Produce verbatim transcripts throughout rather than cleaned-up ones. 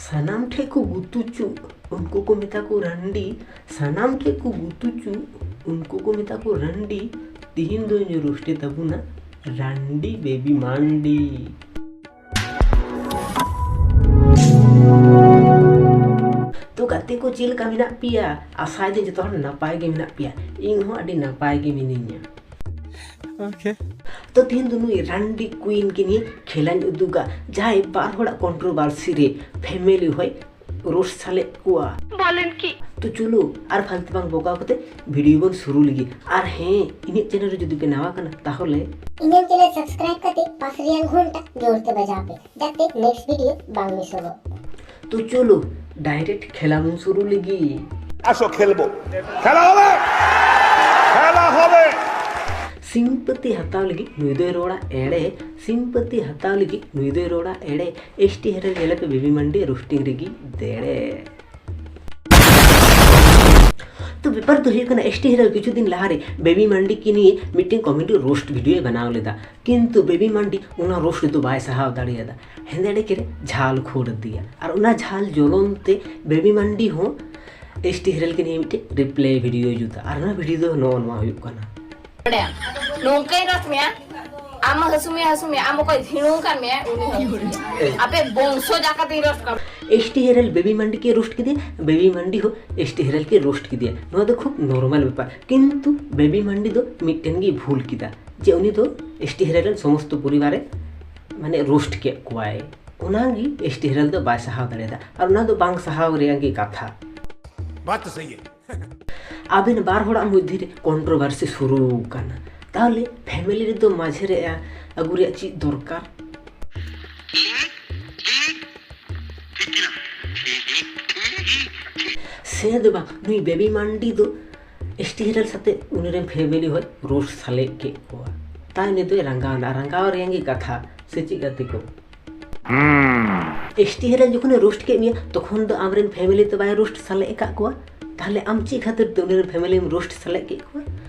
ᱥᱟᱱᱟᱢ ᱴᱷᱮᱡ ᱠᱚ ᱜᱩᱛᱩᱪᱩᱜ, ᱩᱱᱠᱩ ᱠᱚ ᱢᱮᱛᱟ ᱠᱚ ᱨᱟᱱᱰᱤ᱾ ᱥᱟᱱᱟᱢ ᱴᱷᱮᱡ ᱠᱚ ᱜᱩᱛᱩᱪᱩᱜ, ᱩᱱᱠᱩ ᱠᱚ ᱢᱮᱛᱟ ᱠᱚ ᱨᱟᱱᱰᱤ᱾ ᱛᱤᱦᱤᱧ ᱫᱚ ᱧᱩ ᱨᱩᱥᱴᱮ ᱛᱟᱵᱚᱱᱟ ᱨᱟᱱᱰᱤ ᱵᱮᱵᱤ ᱢᱟᱱᱰᱤ᱾ ᱛᱚ ᱜᱟᱛᱮ ᱠᱚ, ᱪᱮᱫ ᱞᱮᱠᱟ ᱢᱮᱱᱟᱜ ᱯᱮᱭᱟ? ᱟᱥᱟᱭ ᱫᱟᱹᱧ ᱡᱚᱛᱚ ᱦᱚᱲ ᱱᱟᱯᱟᱭ ᱜᱮ ᱢᱮᱱᱟᱜ ᱯᱮᱭᱟ᱾ ᱤᱧ ᱦᱚᱸ ᱟᱹᱰᱤ ᱱᱟᱯᱟᱭ ᱜᱮ ᱢᱤᱱᱟᱹᱧᱟ᱾ Okay. ᱛᱚ ᱛᱤᱦᱤᱧ ᱫᱚ ᱱᱩᱭ ᱨᱟᱱᱰᱤ ᱠᱩᱭᱤᱱ ᱠᱤᱱᱤᱭᱮ ᱠᱷᱮᱞᱟᱧ ᱩᱫᱩᱜᱟ, ᱡᱟᱦᱟᱸᱭ ᱵᱟᱨ ᱦᱚᱲᱟᱜ ᱠᱚᱱᱴᱨᱳᱵᱷᱟᱨᱥᱤ ᱨᱮ ᱯᱷᱮᱢᱮᱞᱤ ᱦᱚᱭ ᱨᱳᱥᱴ ᱥᱟᱞᱮᱫ ᱠᱚᱣᱟ᱾ ᱵᱚᱞᱮᱱ ᱠᱤ? ᱛᱚ ᱪᱚᱞᱚ ᱟᱨ ᱯᱷᱟᱞᱛᱩ ᱵᱟᱝ ᱵᱚᱠᱟᱣ ᱠᱟᱛᱮ ᱵᱷᱤᱰᱤᱭᱳ ᱵᱚᱱ ᱥᱩᱨᱩ ᱞᱮᱜᱮ᱾ ᱟᱨ ᱦᱮᱸ, ᱤᱧᱟᱹᱜ ᱪᱮᱱᱮᱞ ᱨᱮ ᱡᱩᱫᱤ ᱯᱮ ᱱᱟᱣᱟ ᱠᱟᱱᱟ ᱛᱟᱦᱚᱞᱮ ᱤᱧᱟᱹᱜ ᱪᱮᱱᱮᱞ ᱥᱟᱵᱥᱠᱨᱟᱭᱤᱵ ᱠᱟᱛᱮ ᱯᱟᱥ ᱨᱮᱭᱟᱜ ᱜᱷᱚᱱᱴᱟ ᱡᱳᱨ ᱛᱮ ᱵᱟᱡᱟᱣ ᱯᱮ, ᱡᱟᱛᱮ ᱱᱮᱠᱥᱴ ᱵᱷᱤᱰᱤᱭᱳ ᱵᱟᱝ ᱢᱤᱥᱚᱜᱚᱜ᱾ ᱛᱚ ᱪᱚᱞᱚ ᱰᱟᱭᱨᱮᱠᱴ ᱠᱷᱮᱞᱟ ᱵᱚᱱ ᱥᱩᱨᱩ ᱞᱮᱜᱮ᱾ আসো খেলবো। খেলা হবে, খেলা হবে। ᱥᱤᱢᱯᱟᱹᱛᱤ ᱦᱟᱛᱟᱣ ᱞᱟᱹᱜᱤᱫ ᱱᱩᱭ ᱫᱚᱭ ᱨᱚᱲᱟ ᱮᱲᱮ᱾ ᱥᱤᱢᱯᱟᱹᱛᱤ ᱦᱟᱛᱟᱣ ᱞᱟᱹᱜᱤᱫ ᱱᱩᱭ ᱫᱚᱭ ᱨᱚᱲᱟ ᱮᱲᱮ᱾ ᱮᱥ ᱴᱤ ᱦᱮᱨᱮᱞ ᱧᱮᱞᱮ ᱯᱮ, ᱵᱮᱵᱤ ᱢᱟᱱᱰᱤ ᱨᱳᱥᱴᱤᱝ ᱨᱮᱜᱮ ᱫᱮᱲᱮ᱾ ᱛᱚ ᱵᱮᱯᱟᱨ ᱫᱚ ᱦᱩᱭᱩᱜ ᱠᱟᱱᱟ, ᱮᱥ ᱴᱤ ᱦᱮᱨᱮᱞ ᱠᱤᱪᱷᱩ ᱫᱤᱱ ᱞᱟᱦᱟᱨᱮ ᱵᱮᱵᱤ ᱢᱟᱱᱰᱤ ᱠᱤᱱᱤᱭᱮ ᱢᱤᱫᱴᱮᱱ ᱠᱚᱢᱮᱰᱤ ᱨᱳᱥᱴ ᱵᱷᱤᱰᱤᱭᱳᱭ ᱵᱮᱱᱟᱣ ᱞᱮᱫᱟ᱾ ᱠᱤᱱᱛᱩ ᱵᱮᱵᱤ ᱢᱟᱱᱰᱤ ᱚᱱᱟ ᱨᱳᱥᱴ ᱫᱚ ᱵᱟᱭ ᱥᱟᱦᱟᱣ ᱫᱟᱲᱮᱭᱟᱫᱟ᱾ ᱦᱮᱸᱫᱮ ᱰᱮᱠᱮ ᱨᱮ ᱡᱷᱟᱞ ᱠᱷᱳᱲ ᱟᱫᱮᱭᱟ᱾ ᱟᱨ ᱚᱱᱟ ᱡᱷᱟᱞ ᱡᱚᱞᱚᱱ ᱛᱮ ᱵᱮᱵᱤ ᱢᱟᱱᱰᱤ ᱦᱚᱸ ᱮᱥ ᱴᱤ ᱦᱮᱨᱮᱞ ᱠᱤᱱᱤᱭᱮ ᱢᱤᱫᱴᱮᱱ ᱨᱤᱯᱞᱟᱭ ᱵᱷᱤᱰᱤᱭᱳᱭ ᱡᱩᱛᱟ᱾ ᱟᱨ ᱚᱱᱟ ᱵᱷᱤᱰᱤᱭᱳ ᱫᱚ ᱱᱚᱜᱼᱚ ᱱᱚᱣᱟ ᱦᱩᱭᱩᱜ ᱠᱟᱱᱟ᱾ ᱱᱚᱝᱠᱟᱧ ᱨᱚᱥ ᱢᱮᱭᱟ, ᱟᱢ ᱦᱟᱹᱥᱩ ᱢᱮᱭᱟ, ᱦᱟᱹᱥᱩ ᱢᱮᱭᱟ, ᱟᱢ ᱚᱠᱚᱭ ᱫᱷᱤᱲᱩ ᱠᱟᱱ ᱢᱮᱭᱟ, ᱩᱱᱤ ᱦᱚᱸ ᱦᱟᱹᱥᱩ ᱢᱮᱭᱟ᱾ ᱟᱯᱮ ᱵᱚᱝᱥᱚ ᱡᱟᱠᱟᱛᱤᱧ ᱨᱚᱥ ᱠᱟᱢ᱾ ᱮᱥ ᱴᱤ ᱦᱮᱨᱮᱞ ᱵᱮᱵᱤ ᱢᱟᱱᱰᱤ ᱠᱤᱱ ᱨᱳᱥᱴ ᱠᱮᱫᱮᱭᱟ, ᱵᱮᱵᱤ ᱢᱟᱱᱰᱤ ᱦᱚᱸ ᱮᱥ ᱴᱤ ᱦᱮᱨᱮᱞ ᱠᱤᱱ ᱨᱳᱥᱴ ᱠᱮᱫᱮᱭᱟ᱾ ᱱᱚᱣᱟ ᱫᱚ ᱠᱷᱩᱵ ᱱᱚᱨᱢᱟᱞ ᱵᱮᱯᱟᱨ᱾ ᱠᱤᱱᱛᱩ ᱵᱮᱵᱤ ᱢᱟᱱᱰᱤ ᱫᱚ ᱢᱤᱫᱴᱮᱱ ᱜᱮᱭ ᱵᱷᱩᱞ ᱠᱮᱫᱟ, ᱡᱮ ᱩᱱᱤ ᱫᱚ ᱮᱥ ᱴᱤ ᱦᱮᱨᱮᱞ ᱨᱮᱱ ᱥᱚᱢᱚᱥᱛᱚ ᱯᱚᱨᱤᱵᱟᱨᱮ ᱢᱟᱱᱮ ᱨᱳᱥᱴ ᱠᱮᱫ ᱠᱚᱣᱟᱭ᱾ ᱚᱱᱟᱜᱮ ᱮᱥ ᱴᱤ ᱦᱮᱨᱮᱞ ᱫᱚ ᱵᱟᱭ ᱥᱟᱦᱟᱣ ᱫᱟᱲᱮᱭᱟᱫᱟ᱾ ᱟᱨ ᱚᱱᱟ ᱫᱚ ᱵᱟᱝ ᱥᱟᱦᱟᱣ ᱨᱮᱭᱟᱜ ᱜᱮ ᱠᱟᱛᱷᱟ᱾ बात तो सही है। ᱟᱵᱮᱱ ᱵᱟᱨ ᱦᱚᱲᱟᱜ ᱢᱚᱫᱽᱫᱷᱮ ᱨᱮ ᱠᱚᱱᱴᱨᱳᱵᱷᱟᱨᱥᱤ ᱥᱩᱨᱩ ᱟᱠᱟᱱᱟ, ᱛᱟᱦᱚᱞᱮ ᱯᱷᱮᱢᱮᱞᱤ ᱨᱮᱫᱚ ᱢᱟᱡᱷᱮ ᱨᱮ ᱟᱹᱜᱩ ᱨᱮᱭᱟᱜ ᱪᱮᱫ ᱫᱚᱨᱠᱟᱨ? ᱥᱮ ᱫᱚ ᱵᱟᱝ, ᱱᱩᱭ ᱵᱮᱵᱤ ᱢᱟᱱᱰᱤ ᱫᱚ ᱮᱥ ᱴᱤ ᱦᱮᱨᱮᱞ ᱥᱟᱛᱮ ᱩᱱᱤ ᱨᱮᱱ ᱯᱷᱮᱢᱮᱞᱤ ᱦᱚᱸᱭ ᱨᱳᱥᱴ ᱥᱟᱞᱮᱫ ᱠᱮᱫ ᱠᱚᱣᱟ᱾ ᱛᱟᱭ ᱩᱱᱤ ᱫᱚᱭ ᱨᱟᱸᱜᱟᱣ ᱮᱱᱟ᱾ ᱨᱟᱸᱜᱟᱣ ᱨᱮᱭᱟᱜ ᱜᱮ ᱠᱟᱛᱷᱟ, ᱥᱮ ᱪᱮᱫ ᱜᱟᱛᱮ ᱠᱚ? ᱮᱥ ᱴᱤ ᱦᱮᱨᱮᱞ ᱡᱚᱠᱷᱚᱱᱮ ᱨᱳᱥᱴ ᱠᱮᱫ ᱢᱮᱭᱟ, ᱛᱚᱠᱷᱚᱱ ᱫᱚ ᱟᱢᱨᱮᱱ ᱯᱷᱮᱢᱮᱞᱤ ᱫᱚ ᱵᱟᱭ ᱨᱳᱥᱴ ᱥᱟᱞᱮᱫ ᱟᱠᱟᱫ ᱠᱚᱣᱟ᱾ ᱛᱟᱦᱞᱮ ᱟᱢ ᱪᱮᱫ ᱠᱷᱟᱹᱛᱤᱨ ᱛᱮ ᱩᱱᱤᱨᱮᱱ ᱯᱷᱮᱢᱮᱞᱤᱢ ᱨᱳᱥᱴ ᱥᱟᱞᱮᱫ ᱠᱮᱫ ᱠᱚᱣᱟ?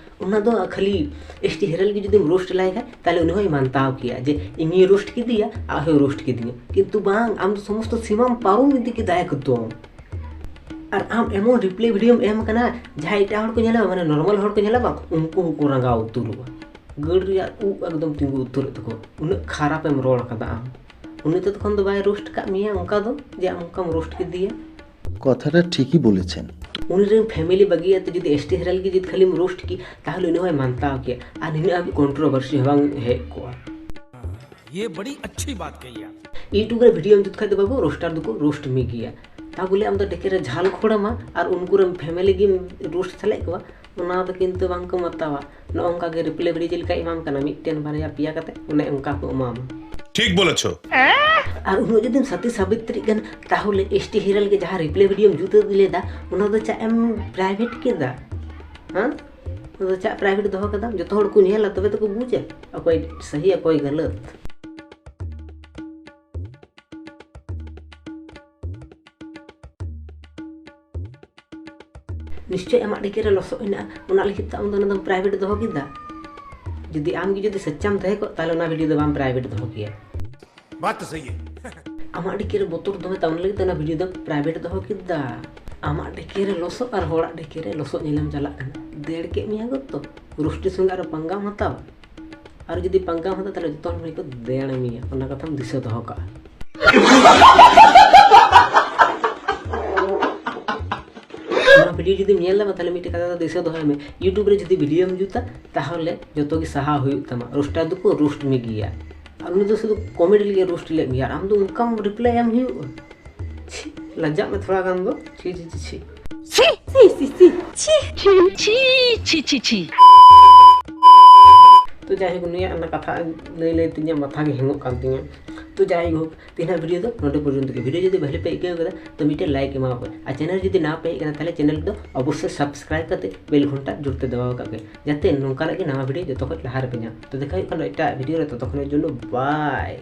ᱚᱱᱟ ᱫᱚ ᱠᱷᱟᱹᱞᱤ ᱮᱥ ᱴᱤ ᱦᱮᱨᱟᱞ ᱜᱮ ᱡᱩᱫᱤᱢ ᱨᱳᱥᱴ ᱞᱟᱭ ᱠᱷᱟᱡ, ᱛᱟᱦᱞᱮ ᱩᱱᱤ ᱦᱚᱸᱭ ᱢᱟᱱᱛᱟᱣ ᱠᱮᱭᱟ ᱡᱮ ᱤᱧᱤᱧ ᱨᱳᱥᱴ ᱠᱮᱫᱮᱭᱟ, ᱟᱡ ᱦᱚᱸᱭ ᱨᱳᱥᱴ ᱠᱤᱫᱤᱧᱟ᱾ ᱠᱤᱱᱛᱩ ᱵᱟᱝ, ᱟᱢ ᱫᱚ ᱥᱚᱢᱚᱥᱛᱚ ᱥᱤᱢᱟᱢ ᱯᱟᱨᱚᱢ ᱤᱫᱤ ᱠᱮᱫᱟ ᱮᱠᱫᱚᱢ᱾ ᱟᱨ ᱟᱢ ᱮᱢᱚᱱ ᱨᱤᱯᱞᱟᱭ ᱵᱷᱤᱰᱤᱭᱳᱢ ᱮᱢ ᱠᱟᱱᱟ, ᱡᱟᱦᱟᱸᱭ ᱮᱴᱟᱜ ᱦᱚᱲ ᱠᱚ ᱧᱮᱞᱟ, ᱢᱟᱱᱮ ᱱᱚᱨᱢᱟᱞ ᱦᱚᱲ ᱠᱚ ᱧᱮᱞᱟ ᱵᱟᱝ, ᱩᱱᱠᱩ ᱦᱚᱸᱠᱚ ᱨᱟᱸᱜᱟᱣ ᱩᱛᱟᱹᱨᱚᱜᱼᱟ᱾ ᱜᱟᱹᱲ ᱨᱮᱭᱟᱜ ᱩᱵ ᱮᱠᱫᱚᱢ ᱛᱤᱸᱜᱩ ᱩᱛᱟᱹᱨᱚᱜ ᱛᱟᱠᱚᱣᱟ, ᱩᱱᱟᱹᱜ ᱠᱷᱟᱨᱟᱯᱮᱢ ᱨᱚᱲ ᱠᱟᱫᱟ ᱟᱢ᱾ ᱩᱱᱤ ᱛᱚᱛᱚᱠᱷᱚᱱ ᱫᱚ ᱵᱟᱭ ᱨᱳᱥᱴ ᱠᱟᱜ ᱢᱮᱭᱟ ᱚᱱᱠᱟ ᱫᱚ, ᱡᱮ ᱟᱢ ᱚᱱᱠᱟᱢ ᱨᱳᱥᱴ ᱠᱮᱫᱮᱭᱟ᱾ কথাটা ঠিকই বলেছেন। ᱩᱱᱤ ᱨᱮᱱ ᱯᱷᱮᱢᱮᱞᱤ ᱵᱟᱹᱜᱤᱭᱟᱛᱮ ᱡᱩᱫᱤ ᱮᱥ ᱴᱤ ᱦᱮᱨᱟᱞ ᱜᱮ ᱡᱩᱫᱤ ᱠᱷᱟᱹᱞᱤᱢ ᱨᱳᱥᱴ ᱠᱮ, ᱛᱟᱦᱞᱮ ᱩᱱᱤ ᱦᱚᱸᱭ ᱢᱟᱱᱛᱟᱣ ᱠᱮᱭᱟ ᱟᱨ ᱱᱤᱱᱟᱹᱜ ᱦᱟᱹᱵᱤᱡ ᱠᱚᱱᱴᱨᱳᱵᱷᱟᱨᱥᱤ ᱦᱚᱸ ᱵᱟᱝ ᱦᱮᱡ ᱠᱚᱜᱼᱟ᱾ ये बड़ी अच्छी बात कही आप। ᱤᱭᱩᱴᱩᱵᱽ ᱨᱮ ᱵᱷᱤᱰᱤᱭᱳᱢ ᱡᱩᱛ ᱠᱷᱟᱡ ᱫᱚ ᱵᱟᱹᱵᱩ, ᱨᱳᱥᱴᱟᱨ ᱫᱚᱠᱚ ᱨᱳᱥᱴ ᱢᱮ ᱜᱮᱭᱟ᱾ ᱛᱟ ᱵᱚᱞᱮ ᱟᱢ ᱫᱚ ᱰᱮᱠᱮ ᱨᱮ ᱡᱷᱟᱞ ᱠᱷᱳᱲᱟᱢᱟ ᱟᱨ ᱩᱱᱠᱩ ᱨᱮᱱ ᱯᱷᱮᱢᱮᱞᱤ ᱜᱮᱢ ᱨᱳᱥᱴ ᱥᱟᱞᱮᱫ ᱠᱚᱣᱟ, ᱚᱱᱟ ᱫᱚ ᱠᱤᱱᱛᱩ ᱵᱟᱝ ᱠᱚ ᱢᱟᱛᱟᱣᱟ᱾ ᱱᱚᱜᱼᱚ ᱱᱚᱝᱠᱟ ᱜᱮ ᱨᱤᱯᱞᱟᱭ ᱵᱷᱤᱰᱤᱭᱳ ᱪᱮᱫ ᱞᱮᱠᱟᱭ ᱮᱢᱟᱢ ᱠᱟᱱᱟ, ᱢᱤᱫᱴᱮᱱ ᱵᱟᱨᱭᱟ ᱯᱮᱭᱟ ᱠᱟᱛᱮ ᱚᱱᱮ ᱚᱱᱠᱟ ᱠᱚ ᱮᱢᱟᱢᱟ᱾ ᱴᱷᱤᱠ ᱵᱚᱞᱮᱪᱷᱚ। ᱟᱨ ᱩᱱᱟᱹᱜ ᱡᱩᱫᱤᱢ ᱥᱟᱛᱤ ᱥᱟᱵᱤᱛᱨᱤᱜ ᱠᱟᱱ, ᱛᱟᱦᱚᱞᱮ ᱮᱥ ᱴᱤ ᱦᱮᱨᱟᱞ ᱜᱮ ᱡᱟᱦᱟᱸ ᱨᱤᱯᱞᱟᱭ ᱵᱷᱤᱰᱤᱭᱳᱢ ᱡᱩᱛ ᱞᱮᱫᱟ, ᱚᱱᱟ ᱫᱚ ᱪᱟᱜ ᱮᱢ ᱯᱨᱟᱭᱵᱷᱮᱴ ᱠᱮᱫᱟ? ᱦᱮᱸ, ᱚᱱᱟ ᱫᱚ ᱪᱟᱜ ᱯᱨᱟᱭᱵᱷᱮᱴ ᱫᱚᱦᱚ ᱠᱟᱫᱟᱢ? ᱡᱚᱛᱚ ᱦᱚᱲ ᱠᱚ ᱧᱮᱞᱟ, ᱛᱚᱵᱮ ᱛᱚᱠᱚ ᱵᱩᱡᱟ ᱚᱠᱚᱭ ᱥᱟᱹᱦᱤ ᱚᱠᱚᱭ ᱜᱟᱹᱞᱟᱹᱛ᱾ ᱱᱤᱥᱪᱳᱭ ᱟᱢᱟᱜ ᱰᱮᱠᱮ ᱨᱮ ᱞᱚᱥᱚᱫ ᱦᱮᱱᱟᱜᱼᱟ, ᱚᱱᱟ ᱞᱟᱹᱜᱤᱫ ᱛᱮ ᱟᱢ ᱫᱚ ᱚᱱᱟ ᱫᱚᱢ ᱯᱨᱟᱭᱵᱷᱮᱴ ᱫᱚᱦᱚ ᱠᱮᱫᱟ᱾ ᱡᱩᱫᱤ ᱟᱢ ᱜᱮ ᱡᱩᱫᱤ ᱥᱟᱪᱪᱟᱢ ᱛᱟᱦᱮᱸ ᱠᱚᱜ, ᱛᱟᱦᱞᱮ ᱚᱱᱟ ᱵᱷᱤᱰᱤᱭᱳ ᱫᱚ ᱵᱟᱢ ᱯᱨᱟᱭᱵᱷᱮᱴ ᱫᱚᱦᱚ ᱠᱮᱭᱟ᱾ बात तो सही है। ᱟᱢᱟᱜ ᱰᱮᱠᱮ ᱨᱮ ᱵᱚᱛᱚᱨ ᱫᱚᱢᱮ ᱛᱟᱢ ᱞᱟᱹᱜᱤᱫ ᱛᱮ ᱚᱱᱟ ᱵᱷᱤᱰᱤᱭᱳ ᱫᱚᱢ ᱯᱨᱟᱭᱵᱷᱮᱴ ᱫᱚᱦᱚ ᱠᱮᱫᱟ᱾ ᱟᱢᱟᱜ ᱰᱮᱠᱮ ᱨᱮ ᱞᱚᱥᱚᱫ ᱟᱨ ᱦᱚᱲᱟᱜ ᱰᱮᱠᱮ ᱨᱮ ᱞᱚᱥᱚᱫ ᱧᱮᱞᱮᱢ ᱪᱟᱞᱟᱜ ᱠᱟᱱᱟ, ᱫᱟᱹᱲ ᱠᱮᱫ ᱢᱮᱭᱟ ᱠᱚ ᱛᱚ, ᱨᱳᱥᱴᱤ ᱥᱚᱸᱜᱮ ᱟᱨᱚ ᱯᱟᱝᱜᱟᱢ ᱦᱟᱛᱟᱣᱟ᱾ ᱟᱨ ᱡᱩᱫᱤ ᱯᱟᱝᱜᱟᱢ ᱦᱟᱛᱟᱣᱟ, ᱛᱟᱦᱞᱮ ᱡᱚᱛᱚ ᱦᱚᱲ ᱠᱚ ᱫᱟᱹᱲ ᱢᱮᱭᱟ, ᱚᱱᱟ ᱠᱟᱛᱷᱟᱢ ᱫᱤᱥᱟᱹ ᱫᱚᱦᱚ ᱠᱟᱜᱼᱟ᱾ ᱱᱚᱣᱟ ᱵᱷᱤᱰᱤᱭᱳ ᱡᱩᱫᱤᱢ ᱧᱮᱞ ᱫᱟ, ᱛᱟᱦᱞᱮ ᱢᱤᱫᱴᱮᱡ ᱠᱟᱛᱷᱟ ᱫᱚ ᱫᱤᱥᱟᱹ ᱫᱚᱦᱚᱭ ᱢᱮ, ᱤᱭᱩᱴᱩᱵᱽ ᱨᱮ ᱡᱩᱫᱤ ᱵᱷᱤᱰᱤᱭᱳᱢ ᱡᱩᱛᱟ, ᱛᱟᱦᱚᱞᱮ ᱡᱚᱛᱚ ᱜᱮ ᱥᱟᱦᱟᱣ ᱦᱩᱭᱩᱜ ᱛᱟᱢᱟ᱾ ᱨᱳᱥᱴᱟᱨ ᱫᱚᱠᱚ ᱨᱳᱥᱴ ᱢᱮ ᱜᱮᱭᱟ᱾ ᱟᱨ ᱩᱱᱤ ᱫᱚ ᱥᱩᱫᱷᱩ ᱠᱚᱢᱮᱰᱤ ᱞᱟᱹᱜᱤᱫ ᱨᱳᱥᱴ ᱞᱮᱫ ᱢᱮᱭᱟ, ᱟᱨ ᱟᱢ ᱫᱚ ᱚᱱᱠᱟᱢ ᱨᱤᱯᱞᱟᱭ ᱮᱢ ᱦᱩᱭᱩᱜᱼᱟ? ᱪᱷᱤ, ᱞᱟᱡᱟᱜ ᱢᱮ ᱛᱷᱚᱲᱟ ᱜᱟᱱ ᱫᱚ᱾ ᱪᱷᱤ, ᱪᱷᱤ, ᱪᱷᱤ, ᱪᱷᱤ᱾ ᱪᱷᱤ ᱪᱷᱤ ᱪᱷᱤ ᱪᱷᱤ ᱪᱷᱤ᱾ ᱛᱚ ᱡᱟᱭᱦᱳᱠ, ᱱᱩᱭᱟᱜ ᱚᱱᱟ ᱠᱟᱛᱷᱟ ᱞᱟᱹᱭ ᱞᱟᱹᱭ ᱛᱮ ᱤᱧᱟᱹᱜ ᱢᱟᱛᱷᱟ ᱜᱮ ᱦᱮᱝᱚᱜ ᱠᱟᱱ ᱛᱤᱧᱟᱹ᱾ ᱛᱚ ᱡᱟᱭᱦᱳᱠ, ᱛᱮᱦᱮᱧᱟᱜ ᱵᱷᱤᱰᱤᱭᱳ ᱫᱚ ᱱᱚᱰᱮ ᱯᱚᱨᱡᱚᱱᱛᱚ ᱜᱮ᱾ ᱵᱷᱤᱰᱤᱭᱳ ᱡᱩᱫᱤ ᱵᱷᱟᱞᱮ ᱯᱮ ᱟᱹᱭᱠᱟᱹᱣ ᱠᱮᱫᱟ, ᱛᱚ ᱢᱤᱫᱴᱮᱱ ᱞᱟᱭᱤᱠ ᱮᱢᱟᱣ ᱯᱮ, ᱟᱨ ᱪᱮᱱᱮᱞ ᱡᱩᱫᱤ ᱱᱟᱣᱟ ᱯᱮ ᱦᱮᱡ ᱠᱟᱱᱟ, ᱛᱟᱦᱞᱮ ᱪᱮᱱᱮᱞ ᱫᱚ ᱚᱵᱚᱥᱥᱳᱭ ᱥᱟᱵᱥᱠᱨᱟᱭᱤᱵ ᱠᱟᱛᱮ ᱵᱮᱞ ᱜᱷᱚᱱᱴᱟ ᱡᱳᱨ ᱛᱮ ᱫᱟᱵᱟᱣ ᱠᱟᱜ ᱯᱮ, ᱡᱟᱛᱮ ᱱᱚᱝᱠᱟᱱᱟᱜ ᱜᱮ ᱱᱟᱣᱟ ᱵᱷᱤᱰᱤᱭᱳ ᱡᱚᱛᱚ ᱠᱷᱚᱱ ᱞᱟᱦᱟ ᱨᱮᱯᱮ ᱧᱟᱢ᱾ ᱛᱚ ᱫᱮᱠᱷᱟ ᱦᱩᱭᱩᱜ ᱠᱟᱱᱟ ᱮᱴᱟᱜ ᱵᱷᱤᱰᱤᱭᱳ ᱨᱮ, ᱛᱚᱛᱚᱠᱷᱚᱱ ᱡᱚᱱᱱᱚ ᱵᱟᱭ᱾